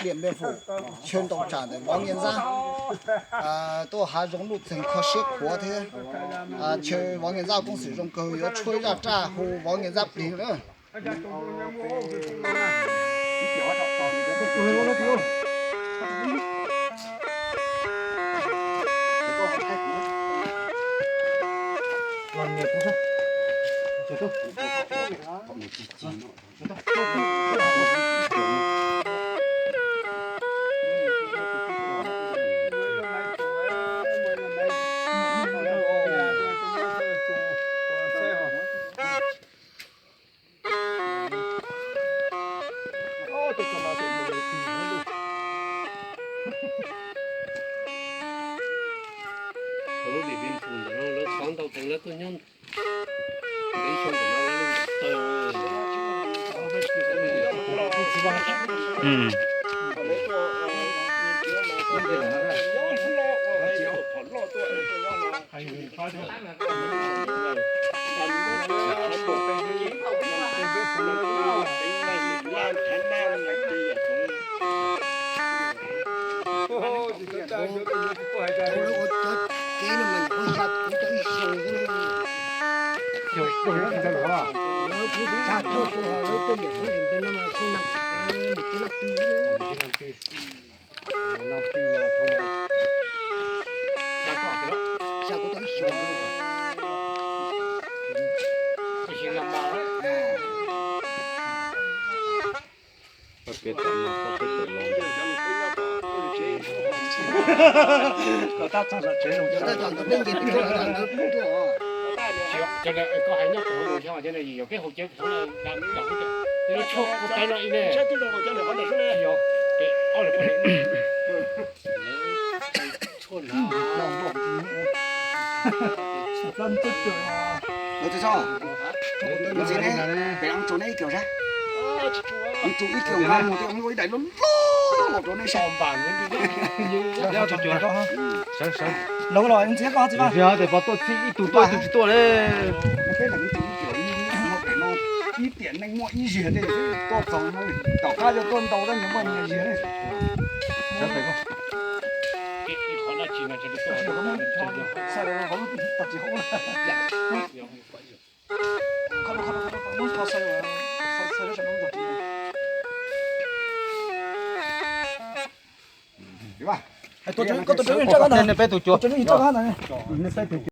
Điện Biên Phủ, chaw ntaus tsam ntawm Vov Nkias Ntxab, tuaj hav zoov nuj txeeg kho siab khuav thiab. Chaw Vov Nkias Ntxab koom xwm zoo kawg, yuav tshuab ib zaj raj hu Vov Nkias Ntxab plig na. Lub Điện Biên Phủ ntawm no lawv txhov ntau teev lawv tuaj nyob. Koj hais nyob kuv mus xyov ces yog peb hauv cawv thaum no tshuaj kuv tau no ib ne. Yog peb ob lawm. Lawv tsis txhob, ntxiv ne, pem tsuas nej ib kiag sab, tsuas ib kiag nqa mus tej ib daim loj loj los rau nej saib. Lawv los ntxiv koj txiv, tes pov tuaj txhij ib tug tuaj ib tug tsis tuaj li. Peb lam tsuas ib kiag no, pem no ib tiam neej muaj ib ziag tej tuaj txog no, tom qab yog tuaj ntau tab nyias muaj nyias ziag ne. Koj tus tswv, koj tus tswv, peb tus cuag, peb tus cuag.